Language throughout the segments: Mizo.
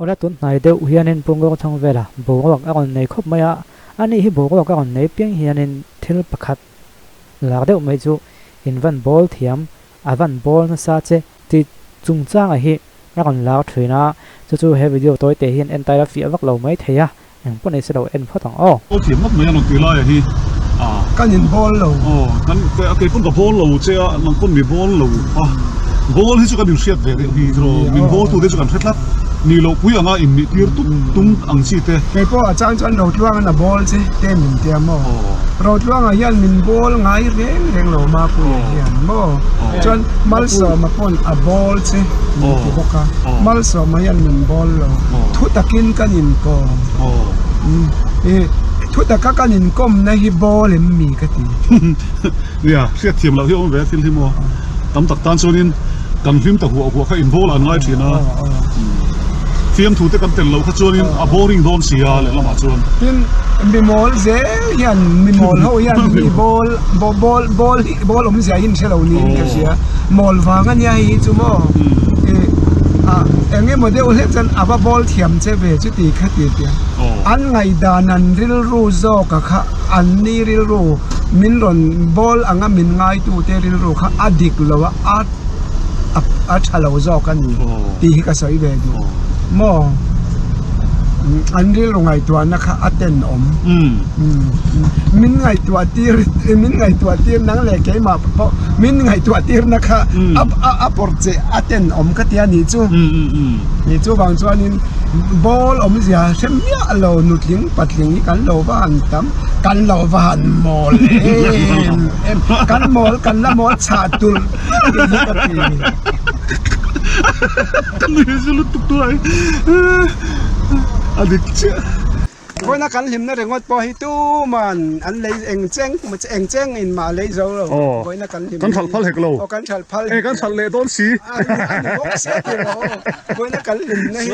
Awla tun hnai deuh hianin Pungrawk chhang vela boruak a rawn nei khawp mai a, ani hi boruak a rawn nei piang hianin thil pakhat lar deuh mai chu in van bawl thiam, a van bawl nasa che tih chungchanga hi a rawn lar thin a, chu chu he video tawi te hian en taila fiah vak lo mai thei a, eng pawh nei se lo en phawt ang aw. Bawl thiam ngawt mai a rawn ti laia hi a. Kan in bawl lo. Aw kan kei pawn ka bawl lo che a, nang pawn mi bawl lo a, bawl hi chu kan inhriat ve deuh hi chu min bawl tu te chu kan hre tlat, ni loh pui anga in nih tir tup tum ang chi te. Kei pawh a chang chuan Rotluanga'n a bawl che te min tia maw? Rotluanga hian min bawl ngai reng reng lo Mapuia hian maw? Chuan Malsawma pawn a bawl che min ti bawk a, Malsawma hian min bawl lo, thu takin kan inkawm. Thu taka kan inkawmna hi bawl em mi ka ti. Nia, hriat thiam loh hi a awm ve a thil hi maw? Tam tak tan chuanin kan hlim ta huah huah kha inbawl an ngai thin a, fiamthu te kan tel loh kha chuanin a boring dawn si a lehlamah chuan. Tin, mi mawl zel hian mi mawl ho hian mi bawl bawl bawl hi bawl awmzia hi an hre lo niin ka hria. Mawl vang a nia hei hi chu maw a eng emaw deuh hlek chuan a va bawl thiam che ve chuti kha ti tia. An ngaihdan an rilru zawk a kha an ni rilru. Min rawn bawl anga min ngaitute rilru kha a dik lo a, a a tha lo zawk a ni tih hi ka sawi ve duh maw? An rilru ngaihtuahna kha a tenawm. Min ngaihtuah tir min ngaihtuah tir nang leh keimah pawh min ngaihtuah tirna kha a a pawrh che a tenawm ka tia nih chu. Nih chuvang chuanin bawl awmzia hre miah lo nutling patling hi kan lo va han tam. Kan lo va han mawl em em, kan mawl kan la mawl chhah tulh tih hi ka ti. Ka nui zu lutuk tu ai a dik chiah. Vawiina kan hlimna ringawt pawh hi tuman an lei eng cheng eng cheng in mah lei zo lo. Vawiina kan hlimna Kan hralh phal hek lo. Aw kan hralh phal. E kan hralh leh dawn si. A ni bawk sia ti rawh aw. Vawiina kan hlimna hi.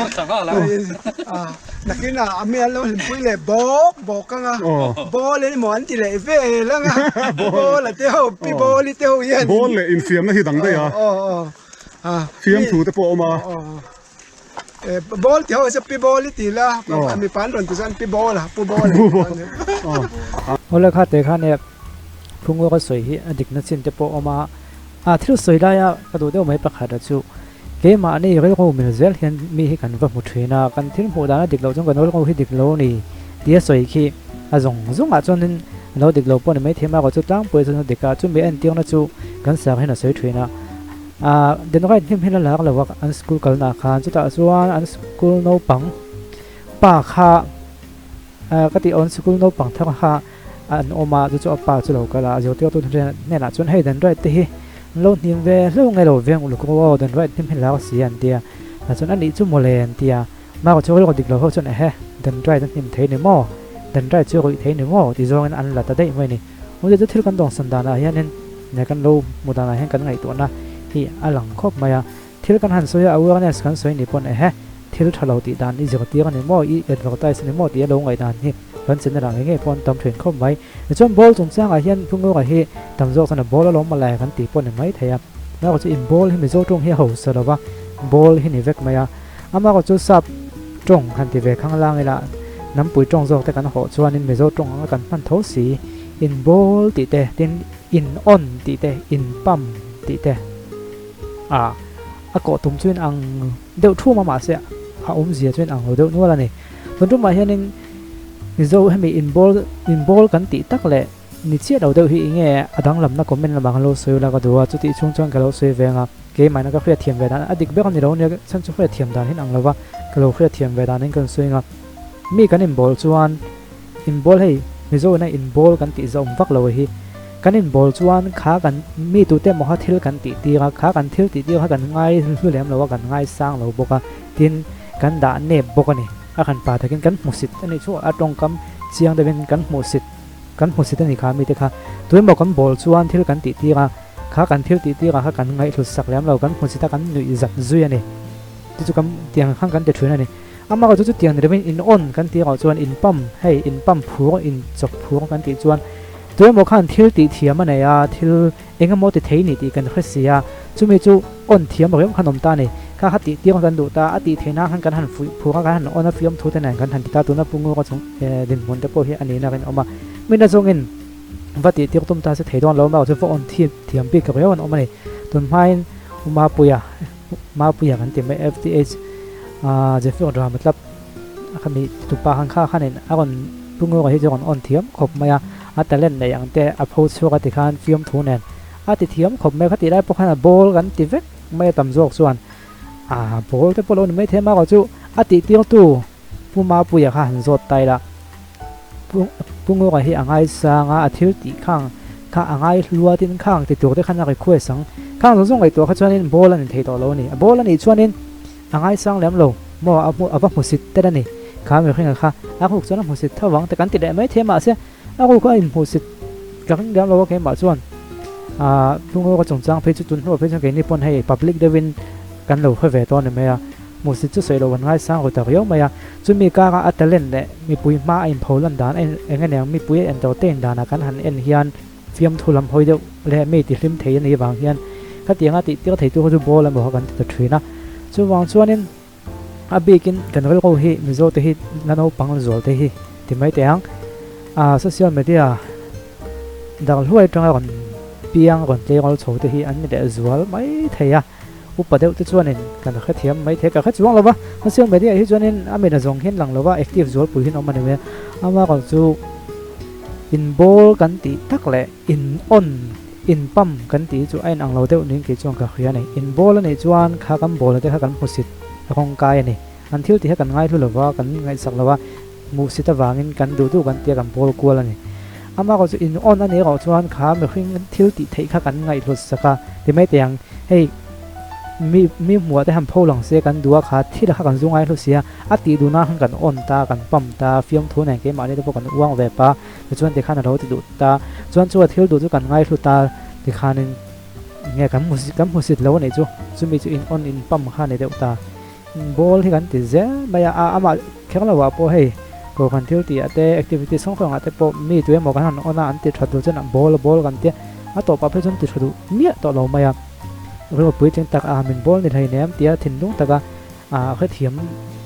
Nakinah a mi an lo hlimpui leh bawk bawk ang a, ball emaw an ti leh vel ang a, ball a te ho, pi ball i te ho hian. Ball leh infiamna hi dang daih a, fiamthu te pawh a awm a. Ball ti ho hi chu pi ball i ti la, mipa an rawn ti chuan pi ball a, pu ball a. Awle kha te khan e phungaw ka sawi hi a dikna chin te pawh a awm a, a thil sawi laia ka duh deuh mai pakhat a chu Keimahni rilru mil zel hian mi hi kan va hmu thin a, kan thil hmuh dan a dik loh chuan kan rilru hi dik lo a ni tih a sawi khi a zawng zawngah chuanin a lo dik lo pawh a ni maithei a, erawh chu tlangpui chuan a dik a, chumi a entirna chu kan sar hian a sawi thin a. Ahh Denride hnim hi la lar lo a an school kalnaah khan chutah chuan an school naupang pa kha ahh ka tih awn school naupang thar kha an awm a, chu chu a pa chu lo kal a, a zirtirtu hnenah chuan hei Denride te hi An lo hnim ve hleuh nge lo veng uluk rawh aw, dan right hnim hi lar si an ti a, tah chuan anih chu mawle an ti a, Mark chu rilru dik lo ho chuan ehe, dan right a hnim thei ni maw, dan right chu ruih thei ni maw ti zawngin an la ta daih mai a ni. Awmzia chu thil kan dawngsan danah hianin nge kan lo hmu danah hian kan ngaihtuahna hi a lang khawp mai a, thil kan han sawi a awareness kan sawi ni pawn ehe, thil tha lo tih dan i zirtir a ni maw, i advertise a ni maw tih a lo ngaihdan hi kan channel ah ngei ngei pawh an tam thin khawp mai. Tichuan ball chungchangah hian Phungura hi tam zawk chuan a ball alawm malai kan tih pawh ni mai thei a. Amaherawh chu in ball hi Mizo tawng hi a hausa lo va, ball hi ni vek mai a. Amaherawh chu sap tawng han ti ve khang lang ila nampui tawng zawk te kan hawh chuanin Mizo tawng anga kan hman tho si. In ball tih te, tin in on tih te, in pump tih te ah a kawh tum chu in ang deuh thum a mahse a awmzia chu in ang lo deuh nual a ni. Tun tumah hianin Mizo hemi inbawl inbawl kan tih tak leh ni chiah lo deuh hi enge a danglamna comment lamah khan lo sawi ula ka duh a, chutih chhung chuan ka lo sawi ve ang a, keimahna ka hriatthiam ve dan a dik ber a ni lo nia chhan chu hriatthiam dan hin ang lova ka lo hriatthiam ve danin kan sawi ang a, mi kan inbawl chuan inbawl hei Mizo ina inbawl kan tih zawm vak lo hi kan inbawl chuan kha kan mi tute emaw kha thil kan tih tir a, kha kan thil tih tir kha kan ngai hlu lem lo a, kan ngaisang lo bawk a, tin kan dah nep bawk a ni. A kan pa takin kan hmusit a nih chu a tawngkam chiang deuhin kan hmuhsit kan hmusit a nih kha mite kha tuemaw kan bawl chuan thil kan tih tir a kha kan thil tih tirah kha kan ngaihhlut sak lem lo kan hmusit a kan nuih zat zui a ni chu chu kan tiang khan kan ti thin a ni amaherawhchu chu chutiang ni lovin in on kan tih erawh chuan in pump hei in pump phur in chawp phur kan tih chuan tuemaw khan thil tih thiam a nei a thil engemaw ti thei ni tih kan hre si a chumi chu on thiam reuh khan awm ta a ni. Kha kha tih tir kan duh ta, a tih theih nan khan kan han fuih phur a, kan han awn a, fiamthu te nen kan han ti ta, tuna Pu Ngura chung dinhmun te pawh hi a nihna rinawm a. Mi nazawngin va tih tir tum ta se thei dawn lo maw chu va awn thip thiam bik riau an awm a ni. Tun hmain U Mapuia, Mapuia kan ti mai FTH Zephyr Drama Club khami tupa khan kha khanin a rawn Pu Ngura hi chu a rawn awn thiam khawp mai a, a talent neih ang te a pho chhuak a tikhan fiamthu nen a ti thiam khawp mai a, khatih lai pawh khan a ball kan ti vek. Mai a tam zawk chuan a ball te pawh lo ni maithei a, erawh chu a tih tirtu Pu Mapuia kha han zawt ta ila, Pu Pu Ngura hi a ngaisang a, a thil tih khang kha a ngai hlua tin khang ti tur te khan a request ang, khang zawng zawng ngaihtuah kha chuanin ball a ni thei tawh lo a ni, a ball a nih chuanin a ngaisang lem lo maw a hmu a va hmusit tel a ni, kha mihringa kha a ruk chuan a hmusit tho vang te kan ti leh maithei a mahse a ruk a inhmuhsit ka ring lem lo a keimah chuan ah Pu Ngura chungchang phei chu tun hnuah phei chuan keini pawn hei public deuhin kan lo hre ve tawh a ni mai a, hmuhsit chu sawi loh an ngaisang ru ta riau mai a, chumi kara a talent leh mipui hma a inpho lan dan a eng eng eng mipui a entertain danah kan han en hian fiamthu lam hawi deuh leh mi tihlim thei a nih vang hian khatianga tih tir thei tur chu ball emaw kan ti ta thin a, chuvang chuanin a bikin kan rilru hi Mizo te hi la naupang zual te hi ti mai teh ang ah social media dang hluai atanga rawn piang rawn tleirawl chho te hi an ni leh zual mai thei a. Upa deuh te chuanin kan hrethiam mai thei ka hre chuang lo va, social media hi chuanin a mina zawng hian lang lo va, active zualpui hian awm a ni mai a, amaherawh chu in bawl kan tih tak leh in on in pump kan tih hi chu a inang lo deuh niin kei chuan ka hria a ni. In bawl a nih chuan kha kan bawl te kha kan hmusit rawng kai a ni. An thil tih kha kan ngaihlu lo va, kan ngaihsak lo va, hmuhsit avangin kan duh duh kan tia kan bawl kual a ni. Amaherawh chu in on a nih erawh chuan kha mihring thil tih theih kha kan ngaihhlut sak a, ti mai teh ang, hei mi mi hmuah te han pho lang se kan duh a kha thil kha kan zu ngaihlu si a, a tih duh nan khan kan on ta, kan pump ta, fiamthu nen keimahni te pawh kan uang ve pa, tichuan tikhan a lo ti duh ta, chuan chu a thil duh chu kan ngaihlu ta tikhanin nge kan hmu kan hmusit lo a nih chu, chumi chu in on in pump kha a ni deuh ta. Ball hi kan ti zel mai a, a amah kher lo ah pawh hei kohhran thil tih ah te activity hrang hrang ah te pawh mi tu emaw kan han on a an ti tha duh chuan ball a ball kan tia a tawpah phei chuan ti tha duh miah tawh lo mai a, rilru puitling tak a min ball ni hlei nem tia thinlung taka a hrethiam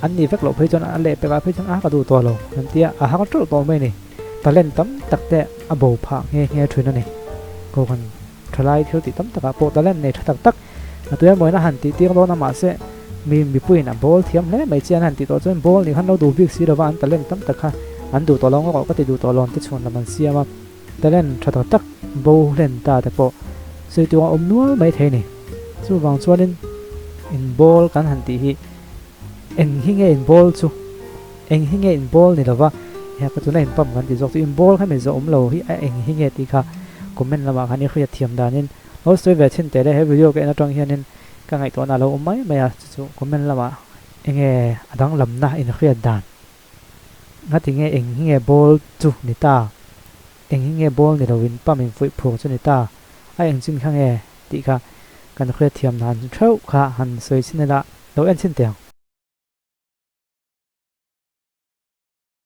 an nih vek loh phei chuan a lehpek ah phei chuan a ka duh tawh lo an tia a har teuh tawh mai a ni, talent tam tak te a bo phah nghe nghe thin a ni kohhran thalai thil tih tam takah pawh talent nei tha tak tak. A tuia mawina han tih tir dawn a mahse mi mipuiin a ball thiam hle mai chian han tih tawh chuan ball nih khan lo duh bik si lova an talent tam tak kha an duh tawh lo ngawk ka ti duh tawh lo an ti chhuan lam an siam a talent tha tak tak bo hlen ta te pawh sawi tur a awm nual mai thei a ni. Chuvang chuanin in ball kan han tih hi eng hi nge in ball chu eng hi nge in ball ni lova hei ka tuna in pump kan tih zawk chu in ball kha mi zawh awm lo hi a eng hi nge tih kha comment lamah khan i hriat thiam danin Lo sawi ve thin teh le, he video ka en atang hianin ka ngaihtuahna a lo awm mai mai a, chu chu comment lamah enge a danglamna inhriat dan ngati nge eng hi nge ball chu ni ta, eng hi nge ball ni loin pump in fuih phur chu ni ta, a eng chin kha nge tih kha kan hriat thiam dan theuh kha han sawi chin ila lo en chhin teh ang.